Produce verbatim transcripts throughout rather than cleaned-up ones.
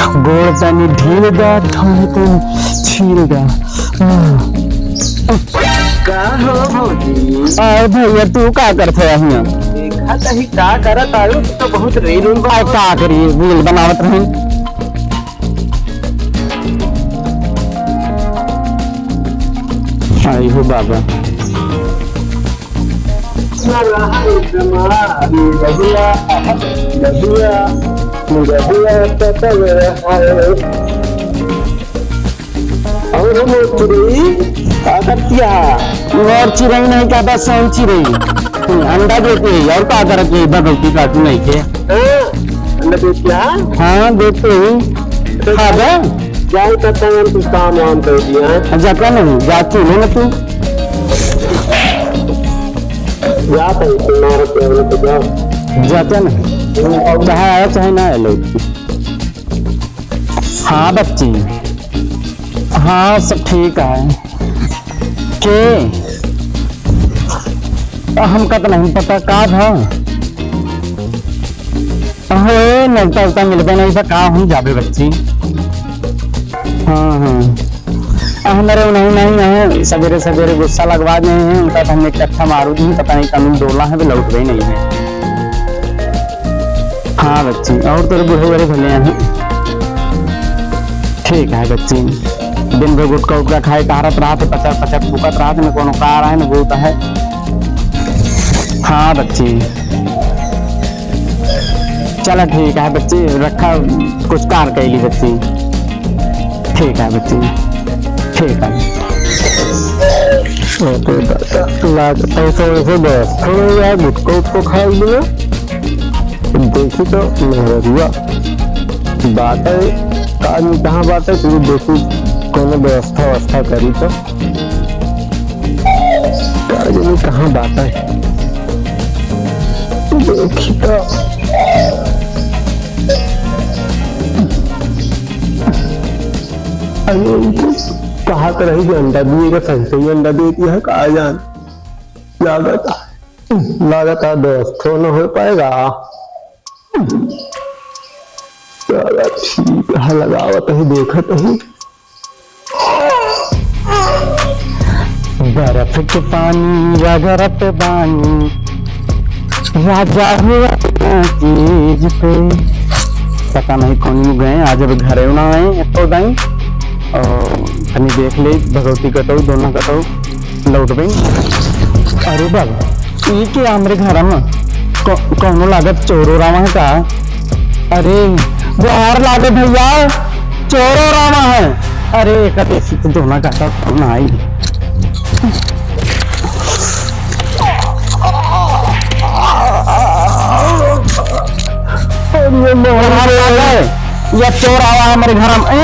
गोड़ तनी ढील दा, ठोड़ तनी छील दा। का हो भौजी? अरे भैया, तू का करत है हियां? देखा तही का करत आयो, तू तो बहुत reel उल अरे का करी, reel बनावत रही। आई हो बाबा। और हम चिरई का करतिया? और चिरई नहीं, का बस हम चिरई। अंडा देती है, और का करत है, भगवती का तू नहीं के? हाँ, अंडा देतिया? हाँ, देते ही। तो खा जा। जाए तो तंगन कुछ काम वाम कर दिया। जाता नहीं, जाती हो ना तू। जाता ही तुम्हारा प्यार तो जाओ। जाता नहीं। हम्म। चाहे आया, चाहे ना आया, लौट के। हाँ बच्ची, हाँ सब ठीक है। के? हमका तो नहीं पता का भा। अहो, ए, नौता उता मिलबे नहीं बा, का हम जाबे बच्ची। हाँ, हाँ। अह, मेरे नहीं, नहीं, नहीं, सवेरे, सवेरे गुस्सा लगवा दे हैं, उनका तो हमने इकट्ठा मारू दी, पता नहीं कमीन डोला है, भी लौट गई नहीं है। हाँ बच्ची, और तोरे बूढ़े बड़े भले हैं। ठीक है बच्ची, दिन भर गुटखा उटखा खाए, टहरत रहत है, पचर पचर फूकत रहत है, न कोनो कार है, न भूत है। हाँ बच्ची, चला ठीक है बच्ची, रखा, कुछ कार कैली बच्ची। ठीक है बच्ची, ठीक है। ओके दादा, लाग पैसा वैसे बस थोड़ा यार गुटको उटको खा लिया। देखी तो मेहररुआ बाटे, का नहीं कहाँ बाटे, तू देखी कोनो व्यवस्था व्यवस्था करी तो। का जानी कहाँ बाटे, देखी तो। अरे, ई तो कहा तो रही कि अंडा दिए के सही सही अंडा देती है, का जान। लागत, लागत है दोस्त, तो न हो पाएगा। चलो ठीक है, लगावत ही, देखत ही। बर्फ के पानी रगड़त बानी, राजा हो अपना चीज पे। पता नहीं कौन गए, आज अब घरे ना आए, एको दाई। और तनी देख ले, भगवती कटो, दोनों कटो। लौटबे। अरे बाबा, ई के हमरे घर में कौ-, कौनो लागत चोर ओर आवा है का? अरे, बाहर लागत भैया, चोर ओर आवा है। अरे, कते से तो दोना काटा कौन आई? अरे, बाहर लागत, या चोर आवा है हमरे घर में। ए,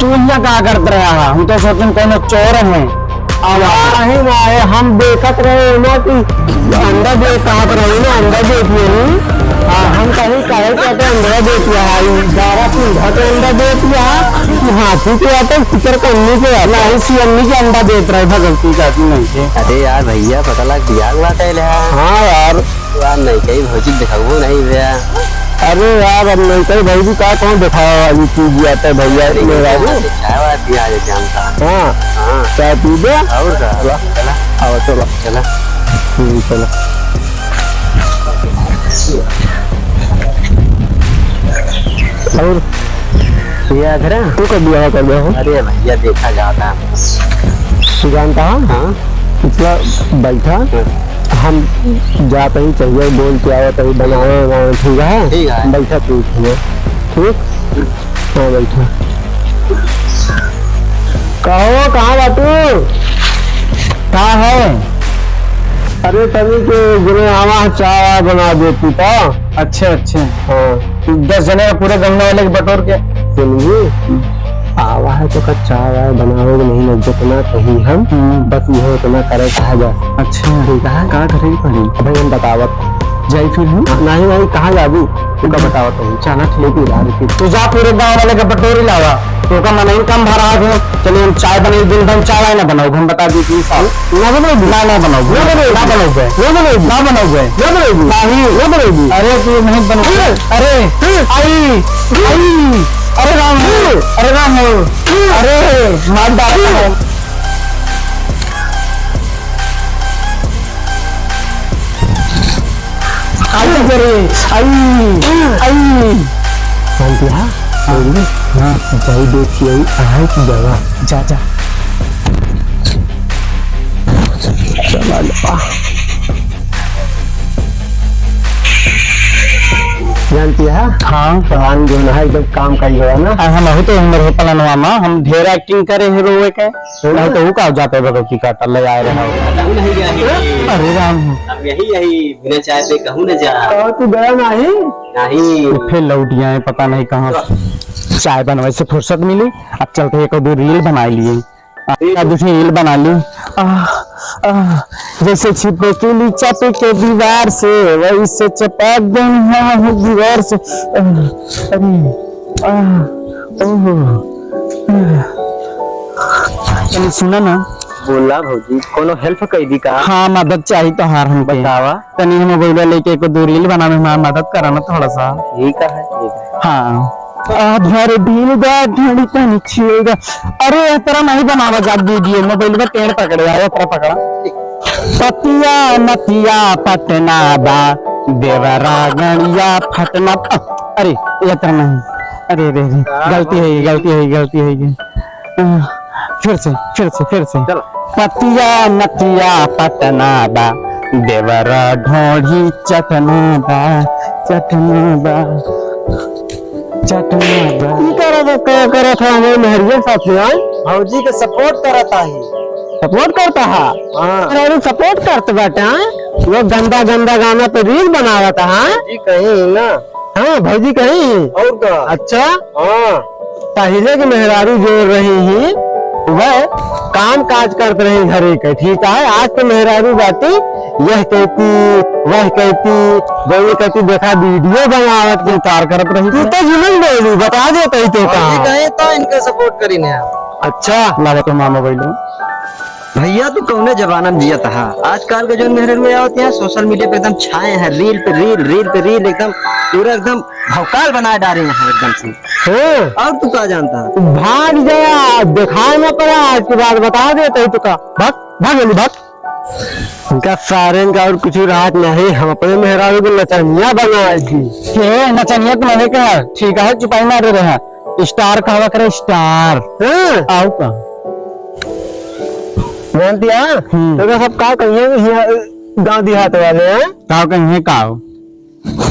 तू यहाँ का करत रहा है? हम तो सोचन कौनो चोर है। अब नहीं ना आए, हम देखत रहे ना कि अंडा दे, कहत रहे ना, अंडा देती है। हाँ, हम कहीं कहे क्या तो अंडा देती है, बारह पीढ़ा के अंडा देती है, कि हाथी के आते, फिकर करने के आते। नहीं, सी अम्मी के अंडा देत रहे, भगवती का नहीं थे। अरे यार भैया, पता लग दिया हुआ था ले। हाँ यार। तो आप नहीं कही भौजी दिखाओ नहीं भैया। अरे यार, अब नहीं कही भौजी का कौन दिखावा वाली चीज आता है भैया, अरे, मेरा ये भी। चाय वाय पिया देते हम तो। हाँ। हाँ। चाय पी दे। और का? चला। चला। आओ, चलो। चला। हम्म, चलो। और? ये अधरा? तू कब ब्याह कर गया हो? अरे भैया, देखा जाता है। तू जानता है? हाँ। इतना बैठा, हाँ। हम जाते ही चाहिए, बोल के आवत ही, बनावे, बनावे, ठीक है? ठीक है। बैठा तू, ठीक है? ठीक? हाँ, बैठा। कहो, कहाँ बाटू? का है? अरे, तनी के जने आवा, चाय वाय बना देती तो। अच्छा, अच्छा। हाँ। दस जने का पूरे गमला वाले के बटोर के। सुनिए, हम्म। आवा है तो का चाय वाय बनावे के नहीं, न जितना कही हम, हम्म। बस यह उतना करे कहा जा। अच्छा। ठीक है? का करे के पड़ी? भाई, हम बतावत। जाई फिर हम? नहीं, नहीं, कहाँ जाबू? तुका बतावा तो, चला ठीक है यार, फिर। तू जा पूरे गाँव वाले के बटोरी लावा, तोका मनई कम भरा है। चलिए हम चाय बनाई, दिन भर चाय वाय ना बनाओ, हम बता दी कि साहब। ना बनाओ, ना, ना बनाओ, ना बनाओ, ना बनाओ, ना बनाओ, ना बनाओ। नहीं, ना बनाओ। अरे तू नहीं बनाओ। अरे, अरे, आई, आई, अरे राम हो, अरे राम हो, अरे मार डाला। आई करे, आई, आई। शांति, हाँ? हाँ। हाँ। जाई देखी आई, अढ़ाई की दवा। जा, जा। चला लो। जानती है? हाँ। प्लान जो है एकदम काम का ही हुआ ना। आ, हम अहू तो उम्र हो प्लानवा मा, हम ढेर acting करे हीरो के। हाँ। नहीं तो वो का जाते भगवती काटा ले आए रहा हो। कहूँ नहीं गया ही। अरे राम। अब यही, यही बिना चाय पे कहूँ न जा। और तू गया नहीं? नहीं। तो फिर लौट गए, पता नहीं कहाँ। चाय बनवाए से फुर्सत मिली, अब चलते एक दो reel बना लिए। अब दूसरी reel बना ली। आह, आह, जैसे छिपकली चपके दीवार से, वैसे चपक गई हाँ दीवार से। आह, अरे, आह, ओहो। तनी सुना ना। बोला भौजी, कोनो help कई दी का? हाँ, मदद चाही तोहार हमके। बतावा। तनी हम मोबाइल लेके एक दो reel बनावे में हमार मदद करा ना थोड़ा सा। ठीक है, ठीक है। हाँ। आधार दिल दा घड़ी तनी छिएगा। अरे, ए तरह नहीं बनावा जा video, मोबाइल में टेढ़ पकड़े, ए तरह पकड़ा। पतिया नतिया पटना बा, देवरा गड़िया फटना। अरे, ए तरह नहीं। अरे, अरे, अरे, गलती है, गलती है, गलती है। अ, फिर से, फिर से, फिर से। चलो। पतिया नतिया पटना बा, देवरा ढोढ़ी चटना बा, चटना बा, चटना बा। ई करत, का करत है हमारे मेहरिया साथ में, आय? भौजी के support करत आही। Support करता है? हाँ। अरे, अरे, support करत बाटे, आय? वो गंदा गंदा गाना पे reel बनावत है, आय? जी, कहीं ना। हाँ, भौजी कहीं। और का? अच्छा? हाँ। पहिले के मेहरारू जो रही ही, वह काम काज करत रही घरे के, ठीक है? आज के मेहरारू बाटी, यह कहती, वह कहती, वो कहती, देखा video बनावत के कार करत रही। तू तो जुलूम बोलू, बता देत ही तो और कहाँ। ये कहे तो इनके support करी ने आप। अच्छा। लावा तो मामा बोलो। भैया, तू कौने जमाना में जियत हा? आजकल के जौन मेहरारू आवत हैं, social media पे एकदम छाए हैं, reel पे reel, reel पे reel, एकदम पूरा एकदम भौकाल बनाए डारे हैं एकदम से। हाँ। और तू का जानता? भाग गया, दिखाई ना पड़ा, आज के बाद बता देत ही तो का। भाग, भाग जल्दी भाग। इनका सारेन का और कुछ राहत नहीं, हम अपने मेहरारू को नचनिया बनाए थी। के नचनिया तो नहीं कहा, ठीक है, चुपाई मारे रहे। Star कहवा करे, star। हाँ। आओ का? जानती है? हम्म। तो सब का कहिए यहाँ गाँव देहात वाले हैं? का कहिए का हो?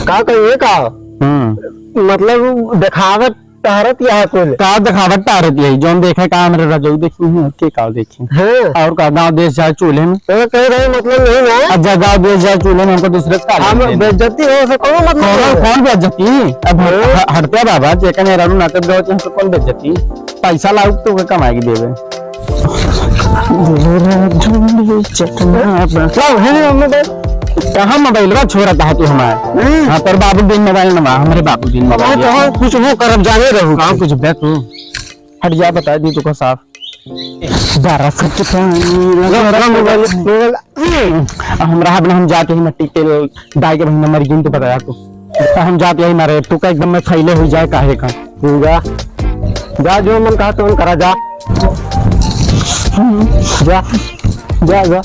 का कहिए का हो? हम्म। मतलब देखावट टहरत यहाँ कुल। का देखावट टहरत यही? जौन देखे का हमरे रजऊ देखी हैं, के का देखी? हाँ। और का गाँव देश जाए चूल्हे में? तो कह रहे मतलब नहीं ना। अच्छा, गाँव देश जाए चूल्हे में, हमको दूसरे का हम लेन देन। बेइज्जती हो से कौन मतलब कौन, है? कौन बेइज्जती? अब ह-, हाँ। ह-, हटते बाबा, जेकर मेहरारू नाचत गावत, हमको कौन बेइज्जती? पैसा लाऊ तो के कमाए के देवे। ढोली चटना बा। लाओ, है नहीं मोबाइल? कहाँ मोबाइल बा? छोरा कहा तू हमार? हम्म। हाँ, तोर बाबू दिन मोबाइल ना बा, हमरे बाबू दिन अब मोबाइल तो बा। हम कुछ वो करब जाने रहू। कहाँ कुछ बे तू? हट जा, बता दी तुका साफ। बारह फुट पानी लगा रहा मोबाइल, मोबाइल। आ, हम रहब ना, हम जात ही मट्टी तेल डाल के बहिना मर गिन तो बताया तू। आ, हम जात यही मारे, तू का एकदम में खैले हुई जाए काहे का। जा, जा, जो मन कहा तो मन करा, जा। जा, जा, जा।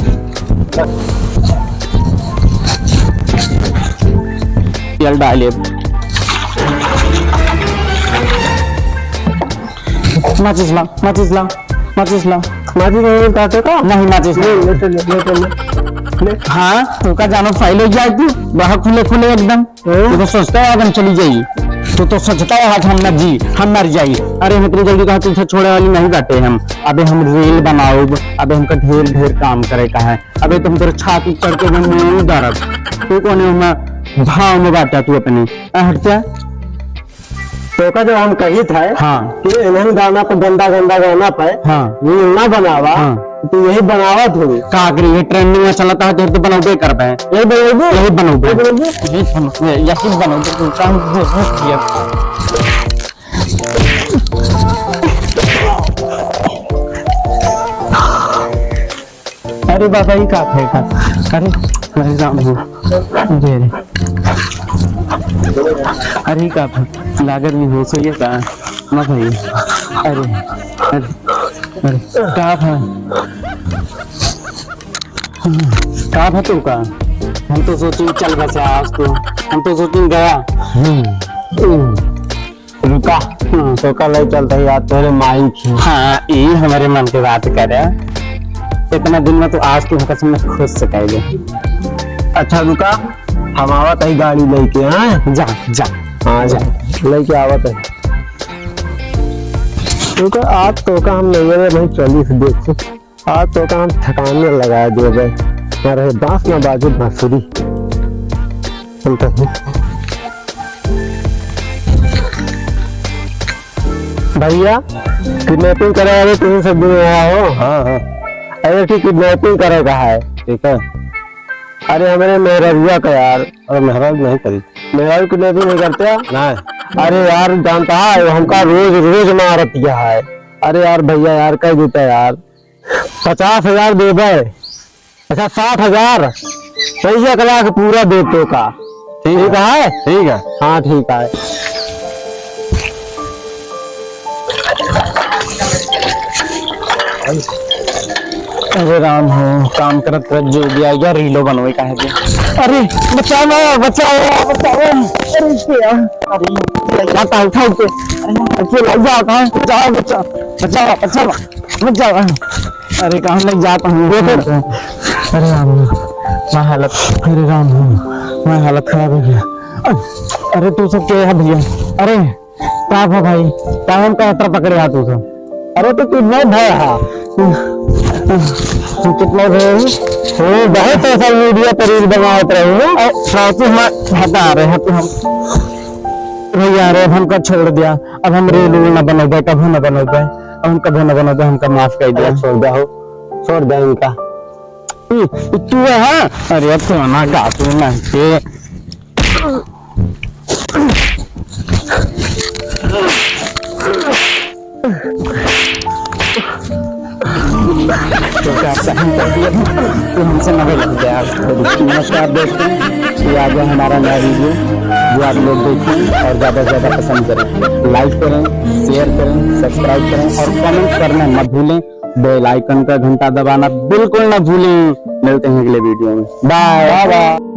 तेल डाले। माचिस ला, माचिस ला, माचिस ला। माचिस नहीं काटे का? नहीं, माचिस ले, नहीं। ले, ले, ले, ले, ले। हाँ, तो का जानो फाइल हो जाए तू, वहाँ खुले खुले एकदम। हाँ। तू तो सोचता है हम चली जाई, तू तो सोचता है आज हम मर जी, हम मर जाई। अरे हम इतनी जल्दी कहा तुझे छोड़े वाली नहीं बाटे हम। अबे हम reel बनाउब, अबे हमका ढेर ढेर काम करे का है। अबे तुम तेरे छाती चढ़ के मैं मुंह दर्द, तू कौन है? मैं भाव में बाटा तू अपने। आ, हट जा। तोका जब हम कहित है हाँ। कि इन्हन गाना पे, गंदा गंदा गाना पे हाँ। reel ना बनावा, हाँ। तो यही बनावत हो। का करी, ये trending में चलत है, तो, तो बनौबे करबे। यही बनौबे? यही बनौबे। यही बनौबे। यही बनौबे, यही बनौबे, तू काम दे, दे, दे। अरे बाबा, ई का फेंका? अरे, अरे राम हो। अरे, अरे। अरे, ई का फेंका? लागत में हो सही है का? ना भाई। अरे, अरे, अरे, का था? का था तू का? हम तो सोची चल बसा आज तो। हम तो सोची गया। हम्म। रुका, हाँ। तोका ले चलता है यार, तोरे माई की। हाँ, ई हमरे मन के बात करे। इतना दिन में तो आज तू हमका सबसे खुश से कह दे। अच्छा रुका, हम आवत है गाड़ी लेके, हाँ? जा, जा। हाँ, जा। लेके आवत है। रुका, आज तोका हम नहीं है भाई, चली से देख से। आज तोका हम ठिकाने लगा देबे। ना रहे बांस ना बाजे बांसुरी। हम तो भैया, kidnapping करे वाले तुम सब भी यहाँ हो? हाँ, हाँ। अरे ठीक, kidnapping करे का है। ठीक है। अरे हमरे मेहररुआ का यार। अरे मेहरारू नहीं करी। मेहरारू kidnapping नहीं करते? नहीं। अरे यार जानता है, हमका रोज रोज मारत यह है। अरे यार भैया यार, कह देता यार। पचास हजार देबे। अच्छा, साठ हजार। तो एक लाख पूरा दे तोका। ठीक है। ठीक है? ठीक है। हाँ, ठीक है। अरे राम हो, काम करत करत जो भी आ गया, रीलो बनवे काहे के। अरे, बचाओ ना, बचाओ, बचाओ। अरे, क्या? अरे, क्या था, उठा उठे। अरे, अकेला जाता है, बचाओ, बचाओ, बचाओ, बचाओ। मत जाओ। अरे, कहाँ लग जाता हूँ? देखो। अरे राम, मैं हालत, अरे राम, मैं हालत खराब हो गया। अरे, तू सब क्या है भैया? अरे, का भा भाई? काहे का हथरा पकड़े हाथ तू सब? अरे, तो कितना भय है? तू कितना भय है? वो बहुत social media पर reel बनावत रहे हो। अरे, सासू माँ हटा रहे हैं तो हम। भैया, अरे, हमका छोड़ दिया। अब हम reel उल ना बनौबे, कभू ना बनौबे। अब हम कभू ना बनौबे, हमका माफ कर दिया। अरे छोड़ दे हो, छोड़ दे इनका। ई, ई तू है, हाँ? अरे अब तो ना गा, तू ना के। तो क्या सहन कर दिया? तू हमसे ना लग गया। नमस्कार दोस्तों, ये आ गया हमारा नया video, जो आप लोग देखें और ज़्यादा से ज़्यादा पसंद करें। Like करें, share करें, subscribe करें और comment करना मत भूलें। Bell icon का घंटा दबाना बिल्कुल ना भूलें। मिलते हैं अगले video में। Bye। Bye bye।